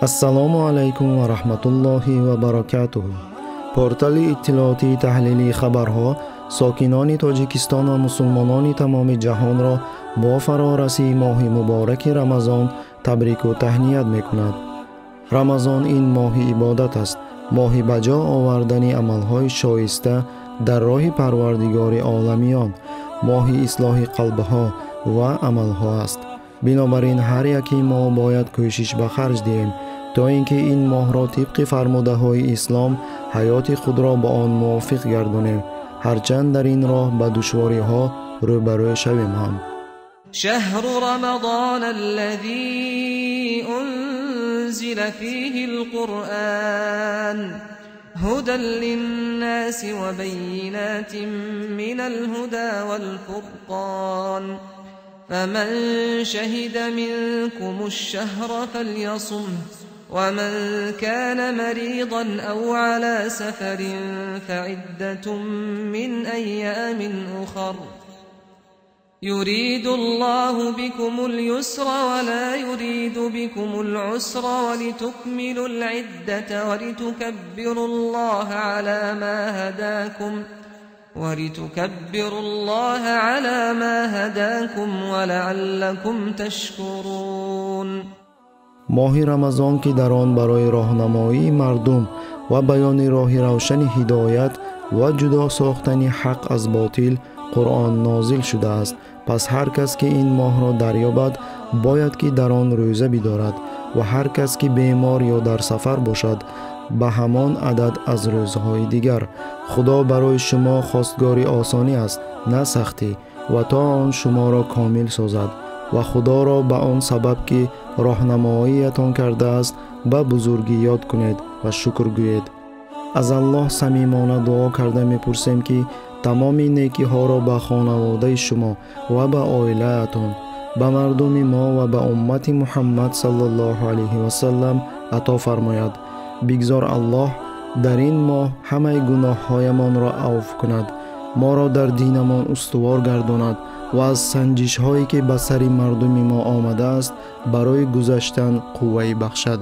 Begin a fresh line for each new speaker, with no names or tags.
Ассалому алайкум ва раҳматуллоҳи ва баракатуҳ. Портали иттилоотии таҳлилии хабарҳо сокинони Тоҷикистон ва мусулмонони тамоми ҷаҳонро бо фарорасии моҳи мубораки Рамазон табрику таҳният мекунад. Рамазон ин моҳи ибодат аст, моҳи ба ҷо овардани амалҳои шоиста дар роҳи Парвардигори оламиён, моҳи ислоҳи қалбҳо ва амалҳо аст. Бинобар ин ҳар яки мо бояд кӯшиш ба харҷ диҳем, то ин ки ин моҳро тибқи фармудаҳои ислом ҳаёти худро ба он мувофиқ гардонем, ҳарчанд дар ин роҳ ба душвориҳо рӯбарӯ шавем ҳам.
شهر رمضان الذي أنزل فيه القرآن هدى للناس وبينات من الهدى والفرقان فمن شهد منكم الشهر فليصمه ومن كان مريضا أو على سفر فعدة من أيام أخر يريد الله بكم اليسر ولا يريد بكم العسر ولتكملوا العدة ولتكبروا الله على ما هداكم ولتكبروا الله على ما هداكم ولعلكم تشكرون.
Моҳи Рамазон ки дар он барои роҳнамоии мардум ва баёни роҳи равшани ҳидоят ва ҷудо сохтани ҳақ аз ботил Қуръон нозил шудааст. Пас ҳар кас ки ин моҳро дарёбад, бояд ки дар он рӯза бидорад ва ҳар кас ки бемор ё дар сафар бошад, ба ҳамон адад аз рӯзҳои дигар. Худо барои шумо хостгори осонӣ аст, на сахтӣ, ва то он шуморо комил созад ва Худоро ба он сабаб ки роҳнамоиятон кардааст ба бузургӣ ёд кунед ва шукр гӯед. Аз Аллоҳ самимона дуо карда мепурсем ки тамоми некиҳоро ба хонаводаи шумо ва ба оилаатон, ба мардуми мо ва ба уммати Муҳаммад саллаллоҳу алайҳи васаллам ато фармояд. Бигзор Аллоҳ дар ин моҳ ҳамаи гуноҳҳоямонро авф кунад, моро дар динамон устувор гардонад ва аз санҷишҳое ки ба сари мардуми мо омадааст барои гузаштан қуввае бахшад.